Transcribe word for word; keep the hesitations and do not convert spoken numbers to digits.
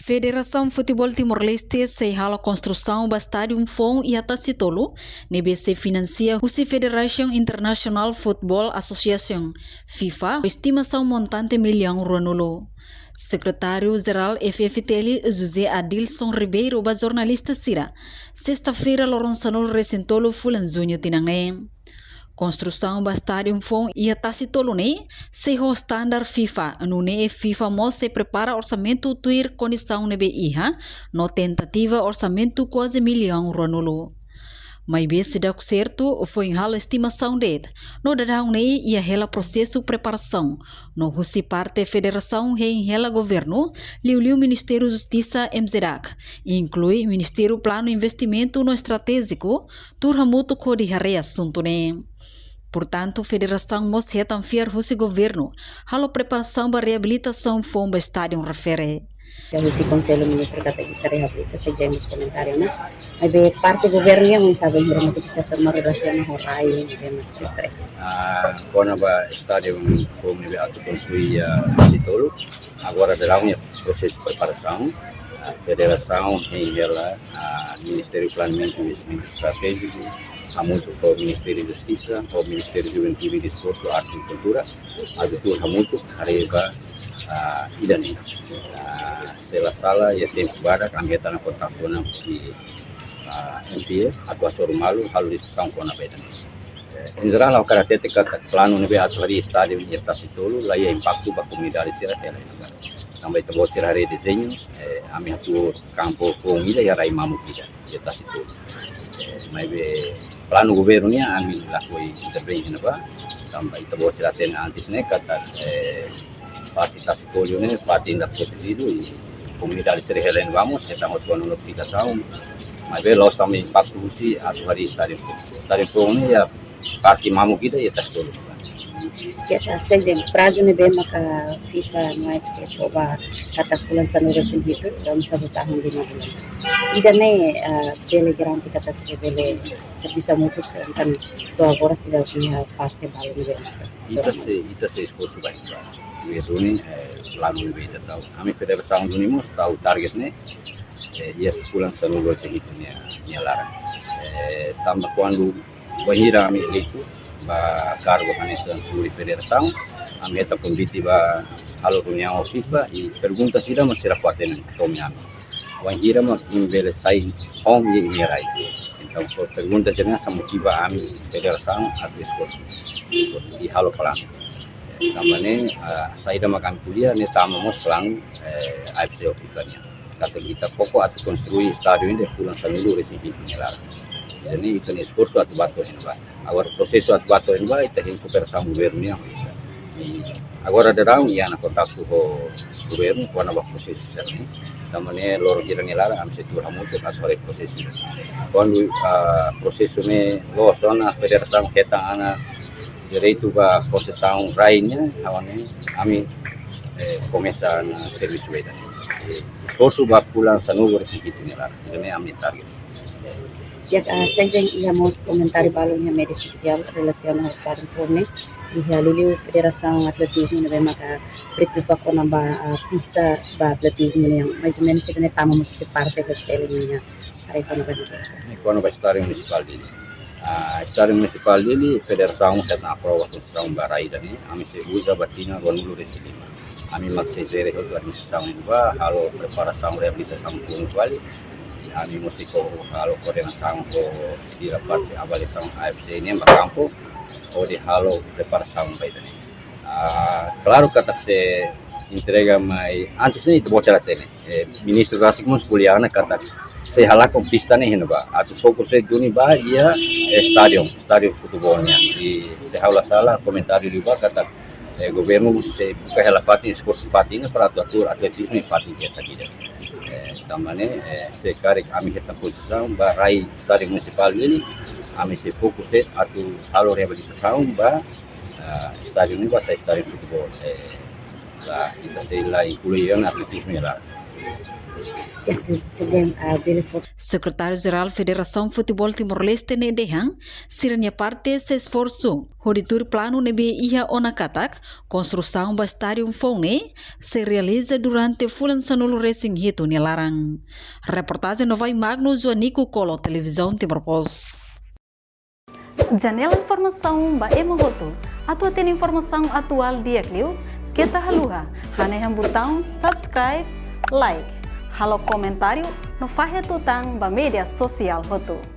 Federasaun Futeból Timor-Leste sei halo konstrusaun ba estádiu foun iha Tasitolu, ne'ebé sei finansia husi Federation International Football Association, FIFA, estimasaun montante millaun ruanulu. Sekretáriu Jerál F F T L, José Adilson Ribeiro, ba jornalista sira, sesta-feira, loron sanulu-resin-tolu fulan Juñu tinan ne'e. Konstrusaun ba estádiu foun iha Tasitolu ne'e sei ho standar FIFA, nune'e FIFA mós sei prepara orsamentu tuir kondisaun ne'ebé iha, no tentativa orsamentu kuaze millaun ruanulu. Maibé seidauk sertu foin halo estimasaun de'it, no daudaun ne'e iha hela prosesu preparasaun, no husi parte federasaun hein hela governu, liuliu Ministériu Justisa, M J D A C, inklui Ministériu Planu Investimentu no Estratéjiku, tuur hamutuk hodi haree asuntu ne'e. Portantu, federasaun mós hetan fiar husi governu halo preparasaun ba reabilitasaun foun ba estádiu refere. Husi Konsellu Ministru katak ita reabilita, sei jemos komentáriu ne'e. Maibé parte governu nian oinsá, bainhira mós ita sei hasoru relasiona ho rai, tema surpresa. Ah, kona-ba estádiu foun ne'ebé atu konstrui iha Tasitolu. Agora daudaun iha prosesu preparasaun, ah, federasaun hein hela, ah, Ministériu Planeamentu no Investimentu Estratéjiku, hamutuk ho Ministériu Justisa, ho Ministériu Juventude, Desportu, Arte no Kultura, atu tuur hamutuk haree ba, ah, ida-ne'e. Ah, se la sala, iha tempu badak, ami hetan ona kontaktu ona husi, ah, M P A, atu hasoru malu, halo diskusaun kona-ba ida-ne'e. Eh, em geral, ha'u hakarak hatete katak planu ne'ebé atu harii estádiu iha Tasitolu, la iha impaktu ba komunidade sira hela iha ne'ebá. Tanba ita-boot sira haree dezeñu, eh, ami hatuur kampu foun ida iha rai mamuk ida, iha Tasitolu. Eh, maibé planu governu nian ami lakohi intervein iha ne'ebá, tanba ita-boot sira hatene antes ne'e katak, eh, parte Tasitolu ne'e parte ida protejidu, i komunidade sira hela iha ne'ebá mós hetan hotu ona notifikasaun, maibé la'ós tanba impaktu husi atu harii estádiu foun. Estádiu foun ne'e iha parte mamuk ida iha Tasitolu. Ya, ah, sei dehan, prazu ne'ebé maka FIFA no A F C fó ba katak fulan sanulu-resin-hitu, entaun sei to'o tahun lima bulan. Ida-ne'e, ah, bele garante katak sei bele servisu hamutuk, sedangkan to'o agora seidauk iha parte balu ne'ebé maka. Ita sei, ita sei esforsu barak. Ne'e duni, eh, planu ne'ebé ita tau. Ami federasaun duni mós tau target ne'e, eh, iha fulan sanulu-resin-hitu nia, nia laran. Eh, tanba kuandu bainhira ami eleitu ba kargu hanesan prezidente federasaun, ami hetan konvite ba halo reuniaun FIFA, i pergunta sira mak sira fó hatene to'o ami. Bainhira mak imi bele sai on iha imi-nia rai. Entaun, pergunta sira-ne'e mak motiva ami federasaun atu esforsu i halo planu. Tanba ne'e, ah, saida mak ami ko'alia ne'e tama mós planu, eh, A F C ho FIFA nian. Katak ita koko atu konstrui estádiu ida fulan sanulu-resin-hitu nia laran. Jadi, ita-nia esforsu atu bá to'o iha ne'ebá. Agora prosesu atu bá to'o iha ne'ebá, ita hein kooperasaun governu nian. I agora daudaun iha ona kontaktu ho governu, kona-ba prosesu sira-ne'e. Tanba ne'e loron hirak nia laran, ami sei tuur hamutuk atu haree prosesu. Kuandu, ah, prosesu ne'e loos ona, federasaun hetan ona direitu ba konsesaun rai nian, ha'u hanoin ami, eh, komesa ona servisu ida. Eh, esforsu ba fulan sanulu-resin-hitu nia laran. Ida-ne'e ami target. Ya, ah, sei dehan iha mós komentáriu balu iha média sosiál relasiona ho estádiu foun ne'e. Iha liuliu Federasaun Atletizmu ne'ebé maka preokupa kona-ba, ah, pista ba atletizmu nian, mais ou menus ida-ne'e tama mós husi parte F F T L nian. Haree kona-ba ne'e. Ne'e kona-ba Estádiu Munisipál Dili. Ah, Estádiu Munisipál Dili, federasaun sei aprova konsesaun ba rai ida-ne'e, ami sei uza ba tinan ruanulu-resin-lima. Ami mak sei jere hotu administrasaun iha ne'ebá, halo preparasaun reabilitasaun foun fali. Ami mós sei ko-, halo koordenasaun ho sira parte avaliasaun A F C nian ba kampu, hodi halo preparasaun ba ida-ne'e. Ah, klaru katak sei entrega mai antes ne'e ita-boot sira hatene. Eh, ministru rasik mós ko'alia ona katak sei halakon pista ne'e iha ne'ebá. Atu fokus de'it duni ba iha, eh, estádiu, estádiu futeból nian. I se ha'u la sala komentáriu liubá katak, eh, governu sei buka hela fatin, esforsu fatin ne'e para atu hatuur atletizmu iha fatin ketak ida. Eh, tanba ne'e, eh, se karik ami hetan konsesaun ba rai Estádiu Munisipál Dili, ami sei fokus de'it atu halo reabilitasaun ba, ah, estádiu ne'e ba sai estádiu futeból. Eh, la, ita sei la inklui ona atletizmu iha laran. Sekretáriu Jerál Federasaun Futeból Timor-Leste ne'e dehan, sira-nia parte sei esforsu hodi tuir planu ne'ebé iha ona katak konstrusaun ba estádiu foun ne'e sei realiza durante fulan sanulu-resin-hitu nia laran. Reportajen Novai Magno, Joanico Colo, Televizaun Timor Post. Janela informasaun ba ema hotu. Atu hatene informasaun atuál di'ak liu, keta haluha hanehan butaun subscribe, like, halo komentáriu no fahe tutan ba média sosiál hotu.